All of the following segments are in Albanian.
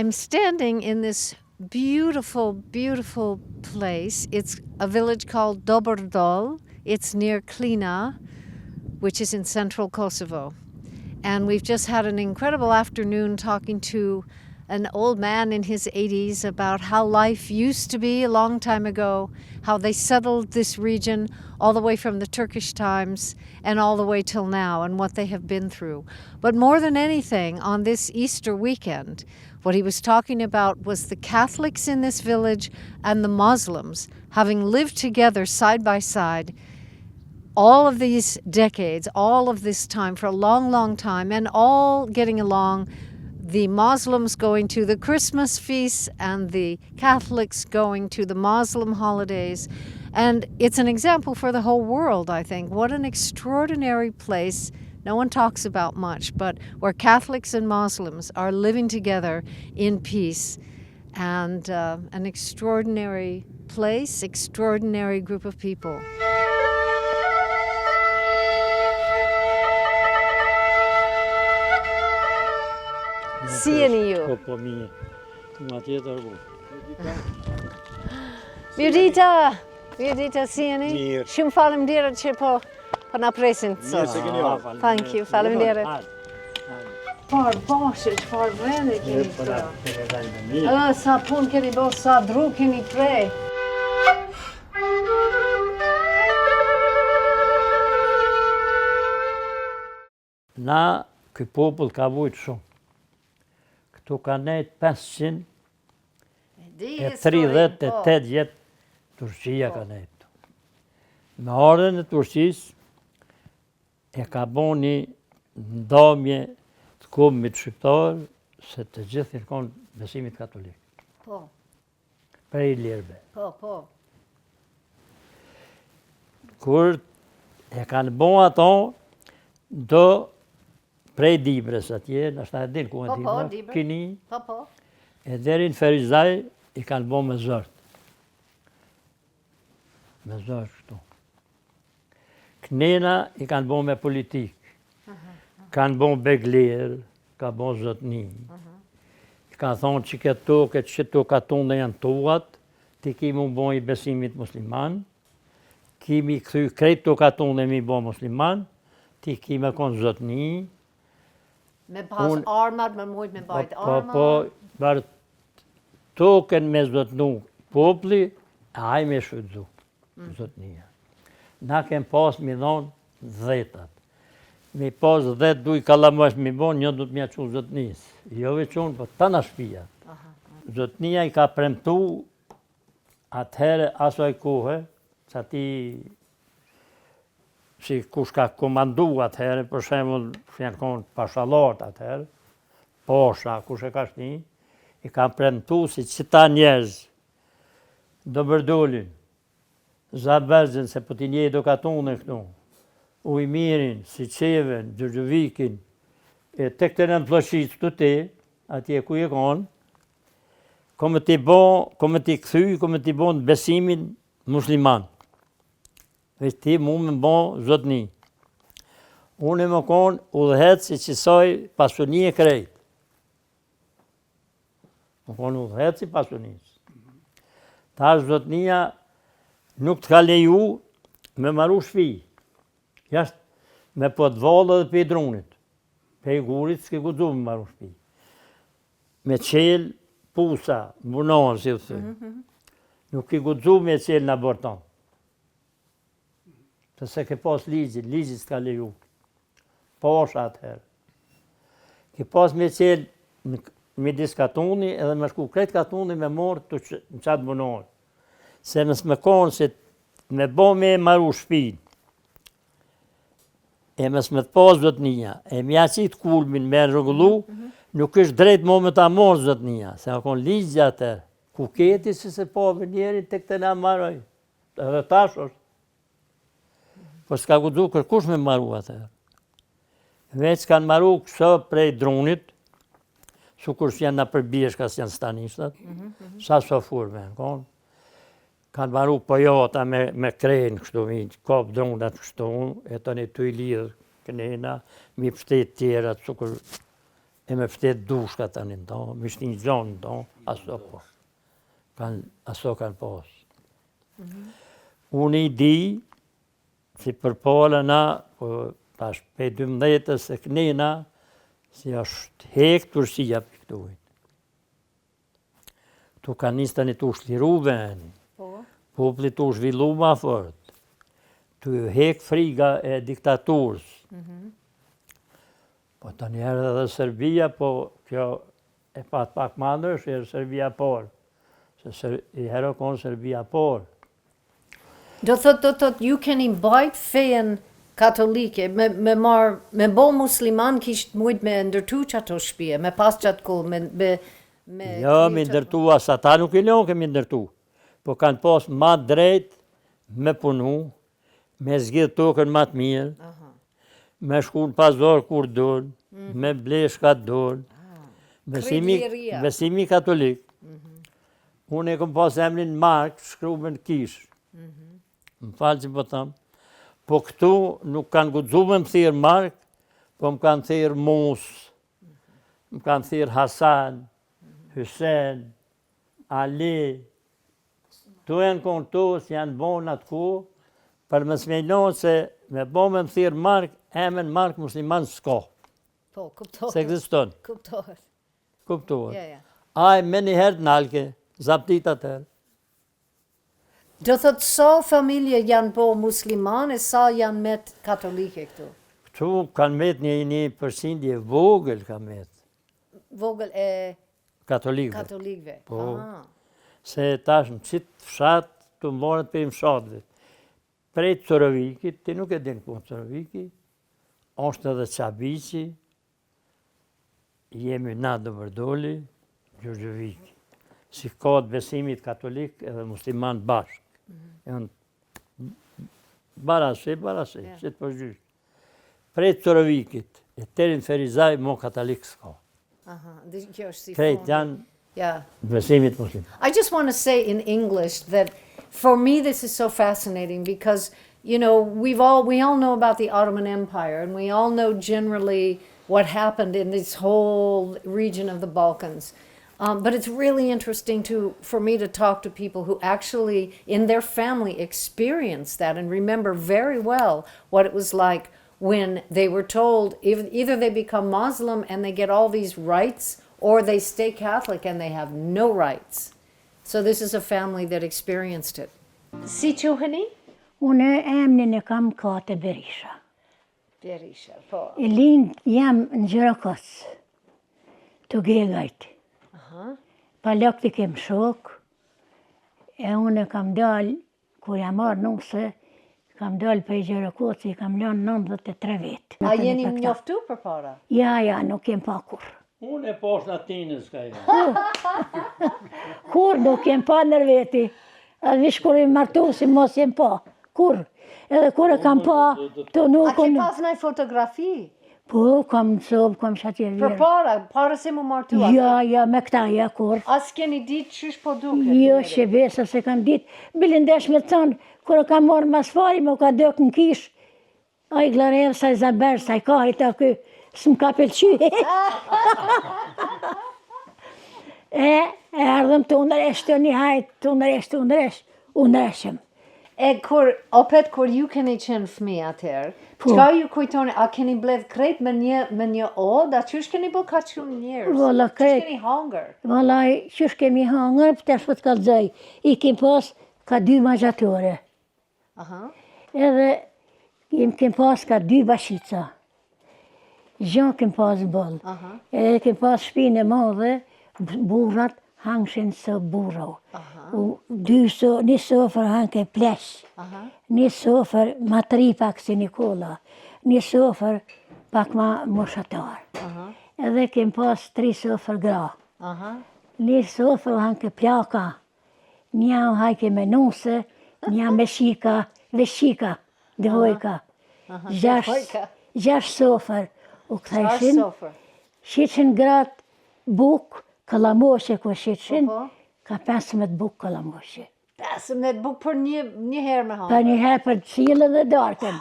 I'm standing in this beautiful, beautiful place. It's a village called Doberdol. It's near Klina, which is in central Kosovo. And we've just had an incredible afternoon talking to an old man in his 80s about how life used to be a long time ago, how they settled this region all the way from the Turkish times and all the way till now, and what they have been through. But more than anything, on this Easter weekend, what he was talking about was the Catholics in this village and the Muslims having lived together side by side all of these decades, all of this time for a long, long time, and all getting along. The Muslims going to the Christmas feasts and the Catholics going to the Muslim holidays. And it's an example for the whole world, I think. What an extraordinary place no one talks about much, but where Catholics and Muslims are living together in peace. And uh, an extraordinary place, extraordinary group of people. Si jeni ju? Po, po, mirë. Ma tjetër, po. Mirëdita! Mirëdita, si jeni? Mirë. Shumë faleminderit që po, po na presin sot. Mirë se keni ardhur. Thank you, faleminderit. Çfarë boshe, çfarë vende keni këtu? Ë, sa punë keni bo, sa dru keni pre. Na, ky popull ka vujtë shumë. Këtu ka nejtë 500 e 38 po. vjet Turqia ka po. nejtë. Me ardhjen e Turqisë, e ka bo një ndamje të kombit shqiptar, se të gjithë janë konë besimit katolik. Po. Prej ilirëve. Po, po. Kur e kanë bo ato, do prej Dibrës atje, nashta e din ku e po, po, Dibra, Kini, po, po. e deri në Ferizaj i kanë bo me zor. Me zor kështu. Knena i kanë bo me politikë. Kanë bo beglerë, ka bo zotni. I kanë thonë që këtë tokë, që këto katunde janë tuat, ti ki m'u bo i besimit musliman, ki m'i kthy krejt këto katunde m'i bo musliman, ti ki me konë zotni. Me pas armat, me mujt me bajt po, armat. Po, po, bërë tokën me zotnu popli, a ai me shfrytëzu. Mm. Zotnia. Na kem pas m'i dhonë dhetat. Mi pas dhet duj kalamajsh m'i bon, një du të m'ja çu zotnis. Jo veç unë, po tana shpia. Zotnia i ka premtu atëherë asaj kohe, që ati si kush ka komandu atëherë, për shembull, që janë konë pashallarët atëherë, pasha, kush e ka shti, i ka premtu si qëta njerëz, Dobërdolin, Zaberzën, se po t'i njeh do katune këtu, Ujmirin, Siçevën, Gjurgjovikin, e tek të në Plloshicë këtu te, atje ku je konë, kom me t'i bo, kom me t'i kthy, kom me t'i bo në besimin musliman. Veç ti mu me bo zotni. Unë me konë udhëheqës i qësaj pasunie krejt. Me konë udhëheqës i pasunisë. Tash zotnia nuk të ka leju me maru shpi. Jashtë me podvallë edhe pej drunit. Pej gurit s'ke guxu me maru shpi. Me qelë pusa, bunon, si u thë. Mm -hmm. Nuk ke guxu me qelë në oborr. Të se ke pas ligji, ligji s'ka leju. Pasha atëherë. Ke pas me qelë në midis katuni edhe me shku krejt katuni me morë të që, në qatë bunar. Se mos me konë se me bo me maru shpin. E mos me të pas zotnia, e me ja qitë kulmin me rregullu, mm -hmm. nuk është drejt mo me ta morë zotnia, se a konë ligji atëherë. Ku keti si se po vë njeri tek të na maroj. Edhe tash është. Po s'ka guxu kërkush me maru atëherë. Veç kanë maru këso prej drunit, sukur si janë nëpër bjeshka si janë stanishtat, mm -hmm. sa sofur me në konë. Kanë maru pojata me, me krenë kështu, mi kap drunat kështu, e tani tu i lidhë kënena, mi pështet tjerat, sukur E me ftet dushka tani në to, me shti një gjonë në to, aso po. Kan, aso kanë pas. Mm -hmm. Unë i di, si përpara na, po tash pej 12-ës e knena, si është hek Turqia për këtuhit. Tu ka nisë tani tu shliru veni, po. populli tu zhvillu ma fort, tu hek friga e diktaturës. Mm -hmm. Po tani erdh edhe Serbia, po kjo e pat pak ma ndryshe, erdh Serbia por. Se ser, i herë konë Serbia por. Do thot, do thot, ju keni mbajt fejen katolike, me, me marr, me bo musliman kishtë mujt me ndërtu qato shpije, me pas qatë kohë, me, me, me... Jo, me ndërtu, as ata nuk i lonë me ndërtu, po kanë pas ma drejt me punu, me zgjidh tokën ma të mirë, me shku në pazar kur don, mm. me ble shka don, ah, besimi, besimi katolik. Mm-hmm. Unë e kom pas emrin Mark, shkrume në kishë. Mm-hmm. Më falë që po tham. Po këtu nuk kanë guxu me më thirrë Mark, po më kanë thirrë Mus, mm-hmm. më kanë thirrë Hasan, Hysen, Ali, Kto janë konë kto, si janë bo në atë kohë, për mos me lonë se me bo me më thirrë Mark, emën Mark musliman s'ka. Po, kuptohet. S'ekziston. Kuptohet. Kuptohet. Ja, ja. Ai menjëherë të nalke, zaptit atëherë. Do thot sa familje janë bo musliman e sa janë met katolike këtu? Këtu kanë met një, një përqindje vogël ka met. Vogël e Katolikëve. Katolikëve. Po. Se tash në qitë fshat, të mbaret prej fshatëve. Prej Corovikit, ti nuk e din ku Coroviki, është edhe Çabiqi, jemi na Dobërdoli, Gjurgjoviki. Si ka të besimit katolik edhe musliman bashkë. Mm -hmm. Barasi, barasi, si të përgjysh. Prej Corovikit, e deri në Ferizaj, mo katolik s'ka. Aha, kjo është si Krejt janë yeah. besimit muslim. I just want to say in English that for me this is so fascinating because you know we've all we all know about the Ottoman Empire and we all know generally what happened in this whole region of the Balkans. Um, but it's really interesting to for me to talk to people who actually in their family experienced that and remember very well what it was like when they were told either they become Muslim and they get all these rights or they stay Catholic and they have no rights. So this is a family that experienced it. Si quheni? Unë emnin e kam Kate Berisha. Berisha, po. E lind jam në Gjerokoc, të Gegajt. Aha. Palokët i kem shok, e unë kam dalë, kur jam marrë nuse, kam dalë prej Gjerokoci, kam lënë 93 vjet. A jeni njoftu përpara? Ja, ja, nuk jem pa kurrë. Unë e poshtë në tinës ka ja. Kurrë nuk jem pa nër veti. A vish kur i martu si mos jem pa. Kurrë. Edhe kur e kam pa, të nuk... A ke pas naj fotografi? Po, kam në sobë, kam që atje vjerë. Përpara, para se mu martu? Ja, ja, me këta, ja, kurrë. A s'keni ditë qysh po duket? Jo, që besa se kam ditë. Bile ndesh me thonë, kur e kam marrë mas fari, më ka dëkë në kishë, Ai Glarev sa i zaber, sa i ka i të ky, s'më ka pëlqy. e, e erdhëm të ndresh, të një hajt, të ndresh, të ndresh, u ndreshëm. E kur, opet kur ju keni qenë fëmi atëherë, po. çka ju kujtoni, a keni mbledh krejt me një, me një odë, a qysh keni bo kaq shumë njerëz? Valla krejt. Qysh keni hangër? Valla, qysh kemi hangër, për tash po të kallzoj, i kem pas ka dy manxhatore. Aha. Edhe jem kem pas ka dy bashica. Gjo kem pas boll. Aha. Edhe kem pas shpinë e madhe, burrat hangshin së burro. Aha. U, dy so, një sofër hanke pleq. Aha. Një sofër ma t'ri pak si Nikola. Një sofër pak ma moshatar. Aha. Edhe kem pas tri sofër gra. Aha. Një sofër hanke plaka. Nja u hajke me nuse, nja me shika, dhe shika, devojka. Gjashtë sofër u kthejshin, shitshin gratë bukë, kallamoqe ku shitshin, po, po. ka 15 bukë kallamoqe. 15 bukë për një, një herë me hangër? Për një herë për cilën dhe darkën.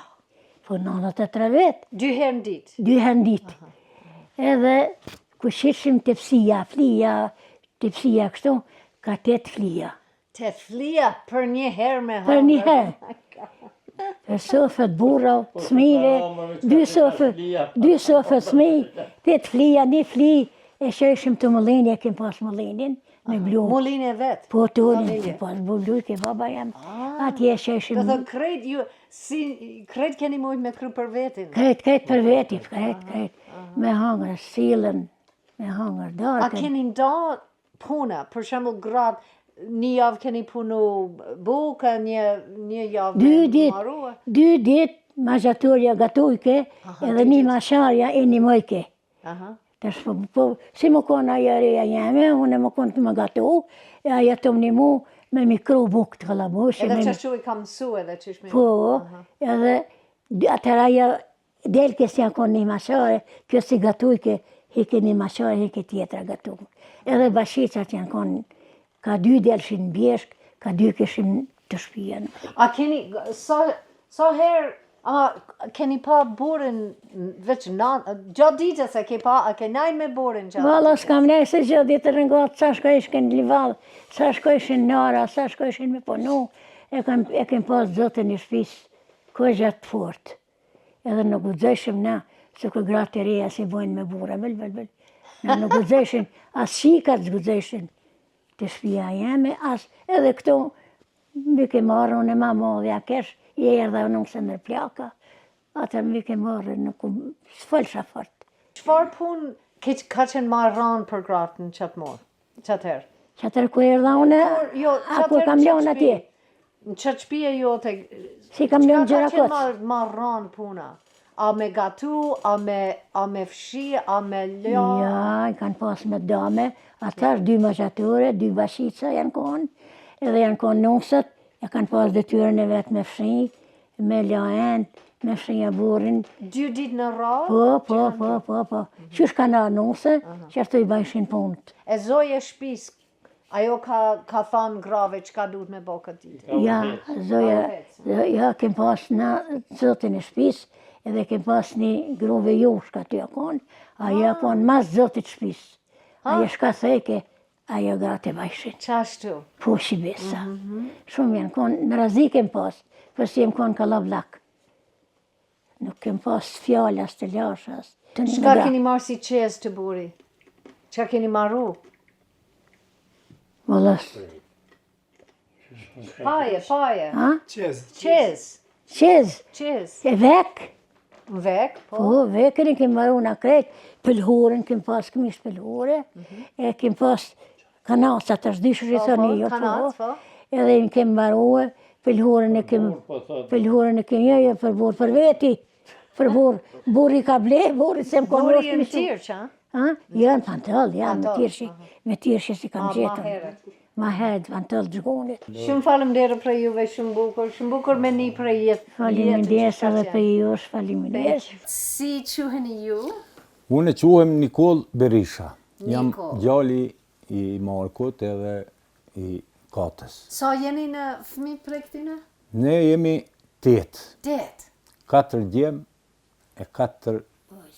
Po 93 vjet. Dy herë në ditë? Dy herë në ditë. Edhe. Ku qitshim tepsia, flija, tepsia kështu, ka tetë flija. Tetë flija për një herë me hangër. Për një herë. Për sofët burra, po, fëmijëve, dy sofë, dy sofë fëmijë, tetë flija, një fli, e çojshim te mullini, e kem pas mullinin, me blu. Mullini e vetë? Po, të ullin, ke pas blu, ke baba jem, ah. atje e çojshim. Do të krejt, ju, si, krejt keni mujtë me kry për vetin? Krejt, krejt për vetin, krejt, krejt, me hangër, silën, me hangër, darkën. A keni nda puna, për shembull gratë, një javë keni punu bukë, një, një javë dy dit, Dy dit, maxhatorja gatujke, edhe një masharja e nimojke. Aha. Tash po, po, si me konë ajo e reja jeme, unë me konë tu më gatu, e ajo tu më nimu me mi kru bukë të kallamush. Edhe qashtu i kam mësu edhe qysh me... Po, edhe atëherë ajo Delke si janë konë një mashare, kjo si gatujke, hike një mashare, hike tjetra gatu. Edhe bashicat janë konë, ka dy delshin në bjeshkë, ka dy kishin te shpia. A keni, sa, sa herë, a keni pa burrin veç na, gjatë ditës e ke pa, a ke nejt me burrin gjatë Valla s'kam nejt se gjatë ditës në gatë, sa shkojshin në livadh, sa shkojshin në ara, sa shkojshin me punu, e kam, e kem pas zotin e shpisë, Kogja të fort. Edhe nuk guxojshim na, sikur gratë e reja si bojnë me burra, bël, bël, bël. Na nuk guxojshim, as qikat s'guxojshin te shpia jeme, as edhe këto, më ke marrë unë e ma madhja kesh, i erdha unë se ndër plaka, atë më ke marrë, nuk s'folsha fort. Çfarë punë ka qenë ma rëndë për gratë në qatë morë? Qatëherë? Qatëherë ku erdha unë, jo, a ku kam lënë atje? Në qatë shpije jote, si kam lënë gjëra kot? Ka qenë ma rëndë puna? A me gatu, a me, a me fshi, a me la? Ja, i kanë pas me dame, ata është dy maxhatore, dy bashica janë konë, edhe janë konë nusët, e kanë pas detyrën e vet me fshi, Me la enë, me fshi burrin. Dy ditë në radhë? Po, po, po, po, po. Qysh kanë ardhë nuse, qashtu i bajshin punët. E zoja e shpis, ajo ka, ka thanë grave çka duhet me bo këtë ditë? Ja, zoja, ja, kem pas na zotin e shpis, edhe kem pas një gru vejushka aty a konë, ajo a konë mas zotit shpis. Ajo shka thojke, Ajo gratë e bajshin. Qashtu? Po, shi besa. Mm -hmm. Shumë janë konë, në razi kem pas, për si jem konë kallabllak. Nuk kem pas fjallë as të lash, as të një Çka keni marrë si çez te burri? Çka keni maru? Valla, Paje, paje. Ha? Çez. Çez. Çez. Çez. E vek. Vek, po. Po, vekën e kem maru na krejt, pëlhurën, kem pas këmish pëlhure, mm -hmm. e kem pas kanaca të zhdishë që po, thoni, po, jo, kanac, po. Edhe i kem maru, pëlhurën e kem, po, pëlhurën e kem, jo, jo, për burrë, për veti, për burrë, burri ka ble, burri se më konë Burri në tirqë, a? Ha? Jo, në Pantoll, ja, me tirqi, me tirqi si kam gjetur. Ma herët. Ma herët, Pantoll të Zhgunit. Shumë faleminderit prej juve, shumë bukur, shumë bukur me ni prej jetë. Faleminderit edhe prej jush, faleminderit. Si quheni ju? Unë quhem Nikoll Berisha. Jam djali i Markut edhe i Katës. Sa jeni në fëmijë prej këtyne? Ne jemi tetë. Tetë? Katër djem e katër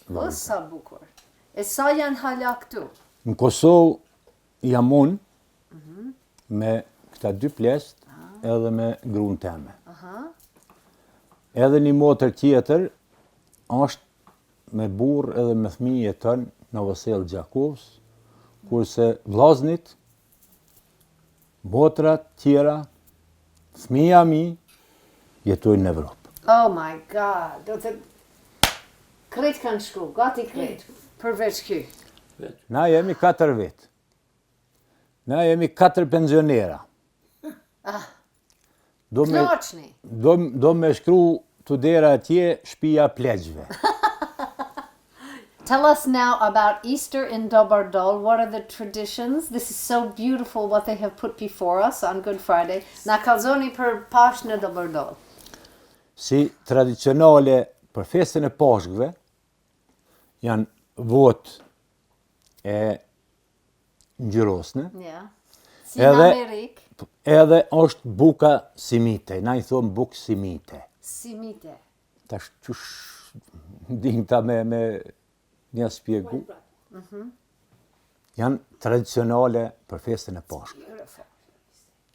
vajza. O sa bukur. E sa janë hala këtu? Në Kosovë jam unë mhm. me këta dy pleqt edhe me grun teme. Aha. Edhe një motër tjetër është me burrë edhe me fëmijë jeton në Novosellë Gjakovës, kurse vllaznit Motrat tjera, fëmija mi, jetojnë në Evropë. Oh my God, do të krejt kanë shku, gati krejt, përveç ky. Na jemi katër vetë. Na jemi katër penzionera. Ah. Do me, do, do me shkru te dera atje shpia pleqve. Tell us now about Easter in Doberdol. What are the traditions? This is so beautiful what they have put before us on Good Friday. Na kallzoni për Pashkë në Doberdol. Si tradicionale për festën e Pashkëve janë vot e ngjyrosne. Ja. Si në Amerikë. Edhe është buka simite, na i thomë bukë simite. Simite. Tash qysh din ta me, me një spjegu. Mm -hmm. Janë tradicionale për festën e Pashkëve.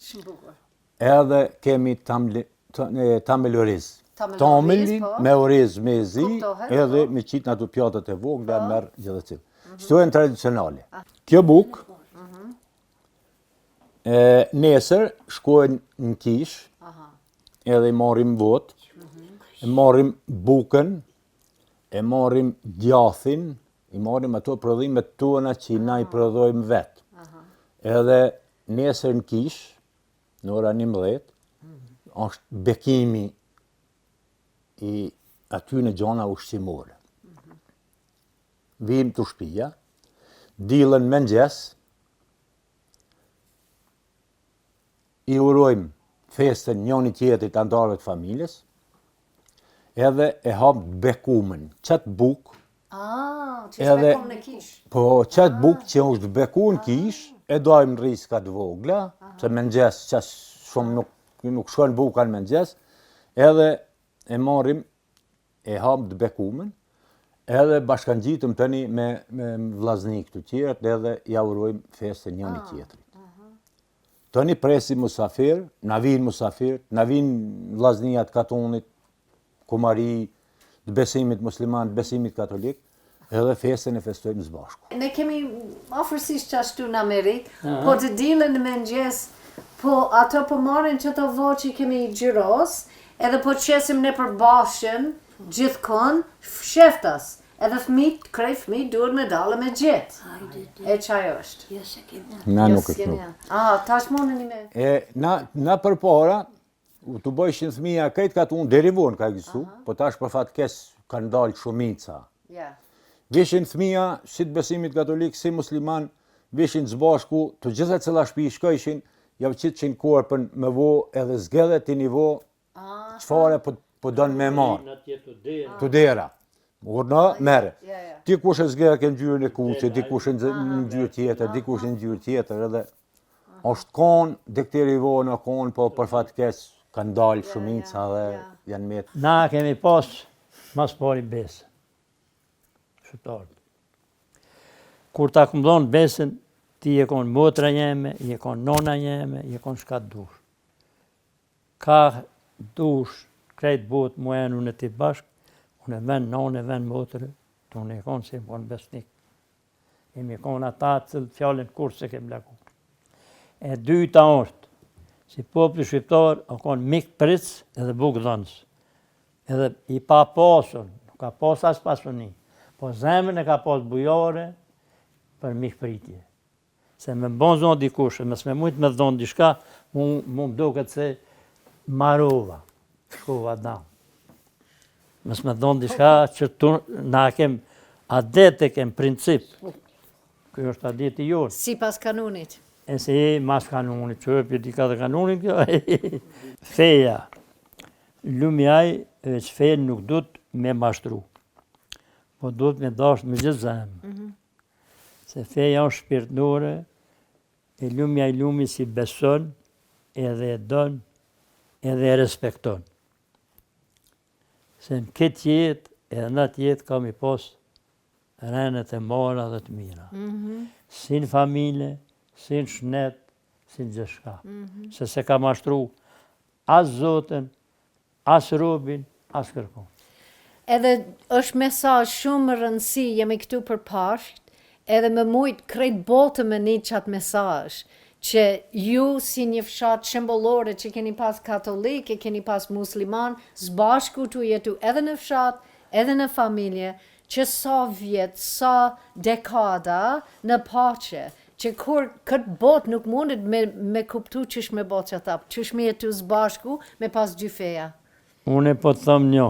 Shumë bukur. Edhe kemi tamli, tamël oriz. Tamëlin po. me oriz me zi, edhe po. me qitë në ato pjatat e vogla, po. merr gjithë cilë. Mhm. Qëto janë tradicionale. Ah. Kjo bukë, mhm. e, nesër shkojnë në kishë, edhe i marrim votë, mhm. e marrim bukën, e marrim djathin, i marrim ato prodhimet tona që na i ah. prodhojmë vetë. Edhe nesër në kishë, në ora 11, është bekimi i atyne gjona ushqimore. Vijmë te shpia, t'dilën n'mëngjes, i urojmë festën njoni tjetrit anëtarëve të familjes, edhe e hapë bekumen, qatë bukë, Ah, që është bekum në kishë. Po, qatë ah. bukë që është beku në kishë, e dajmë në rriska të vogla, se mëngjes, që shumë nuk, nuk shkon buka në mëngjes, edhe e marrim, e hapë të bekumen, edhe bashkangjitëm tani me, me vllazni këtu tjerët, edhe ja urojmë festën njoni ah, tjetrit. Tani presim musafir, na vijnë musafir, na vijnë vllaznia të katunit, kumari, të besimit musliman, të besimit katolik, edhe festën e festojmë së bashku. Ne kemi afërsisht qashtu në Amerikë, po të dilën në mëngjes, po ato po marrin qato votë që kemi gjiros, edhe po qesim nëpër bashën, gjithkon, fsheftas. Edhe fëmijët, krejt fëmijët duhet me dalë me gjetë. E qajo është. Jo, se kemi. Na nuk e kemi. Ah, tash mundeni me. E na na përpara u të bëjshin fëmija krejt katun deri vonë ka ekzistu, po tash për fat keq kanë dalë shumica. Ja. Vishin fëmija si të besimit katolik, si musliman, vishin së bashku, të gjitha cila shtëpi shkojshin, jau qitshin korpën me vo edhe zgedhe ti nivo Çfarë po po don me marr? Te dera. Urdhno, merre. Dikush e zgedh ke ngjyrën e kuqe, dikush në ngjyrë tjetër, dikush në ngjyrë tjetër edhe është kon deri vonë kon, po për fat keq kanë dalë shumica dhe janë met. Na kemi pas mas pari besë. Shqiptarët. Kur ta kom dhonë besën, ti je konë motra jeme, je konë nona jeme, je konë shka të dush. Ka dush krejt botë mu en unë e ti bashk, unë e ven nonë e ven motrë, të unë e konë se jem konë besnik. Jemi konë ata të cilët fjalën kurrë s'e kem laku. E dyta është, si populli shqiptar, o konë mikpritës edhe bukëdhënës. Edhe i pa pasur, nuk ka pas as pasuni, po zemrën e ka pas bujare për mikpritje. Se me m'bo zo dikush, e mos me mujtë me dhonë diçka, mu, mu më duket se marova, shkova dam. Mos me dhonë diçka që tu, na kem adet e kem princip. Kjo është adeti jonë. Sipas kanunit. E si mas kanunit, që e për dika dhe kanunin kjo. Feja, lumi ai, veç fenë nuk duhet me mashtru. Po duhet me dashtë me gjithë zemër. Mm -hmm. Se feja është shpirtnore, e lumi ai lumi si beson, edhe e don, edhe e respekton. Se në këtë jetë, edhe në atë jetë, ka mi pos renet e mara dhe të mira. Mm -hmm. Si në familje, si në shnet, si në gjithçka. Mm -hmm. Se s'e ka mashtru as Zotin, As robin, as kërkun. Edhe është mesazh shumë me rëndësi, jemi këtu për Pashkt, edhe me mujt krejt bota me ni qat mesazh, që ju si një fshat shembullore që keni pas katolik e keni pas musliman, s'bashku tu jetu edhe në fshat, edhe në familje, që sa vjet, sa dekada në paqe, që kur këtë botë nuk mundet me, me kuptu qysh me bo qata, qysh me jetu s'bashku me pas dy feja. Unë po të them një,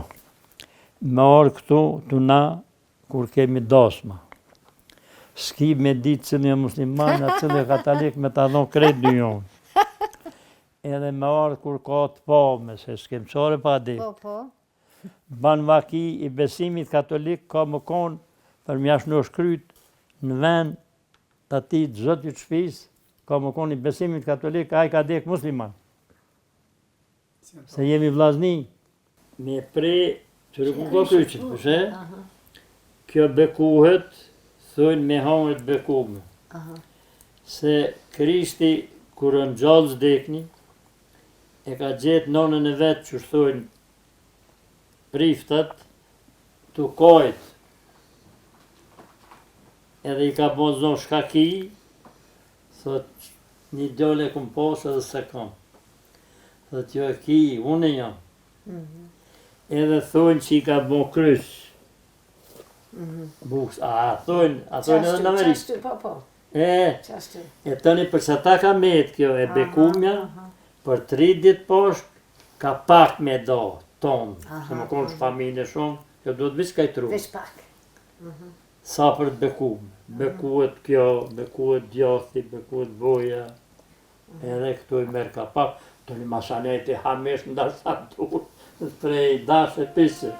me ardhë këtu te na, kur kemi dasma. S'ki me ditë cili e musliman, a cili e katolik, me ta dhonë krejt dynjonë. Edhe me ardhë kur ka të pame, se s'kem qare pa ditë. Po, po. Ban vaki i besimit katolik ka me konë për m'ja shnosh kryt në ven të atij të zotit të shpisë, ka me konë i besimit katolik, ai ka dek musliman. Se jemi vllazni. Me pre të rëku ka kryqit, përse? Kjo bekuhet, thujnë me hangër të bekume. Se Krishti kur u ngjall s'dekni, e ka gjetë nonën e vet që thojnë priftat tu kajt edhe i ka bo zo shka ki, thot një djale e kum pas edhe s'e kam. Thot jo e ki, unë jam. Mm Edhe thojnë që i ka bo kryq. Mm Bukës, a thojnë, a thojnë edhe në Amerikë. Qashtu, po, po. E, e tani për që ata ka met kjo e bekumja, për tri ditë poshtë, ka pak me do, tonë, se më konë që familje shumë, jo duhet veç kaj tru. Veç pak. Mhm. Sa për të bekum, bekuet kjo, bekuet djathi, bekuet boja, edhe këtu i merr ka pak, tani masanej ti hamish ndërsa dur, prej dash e pisë.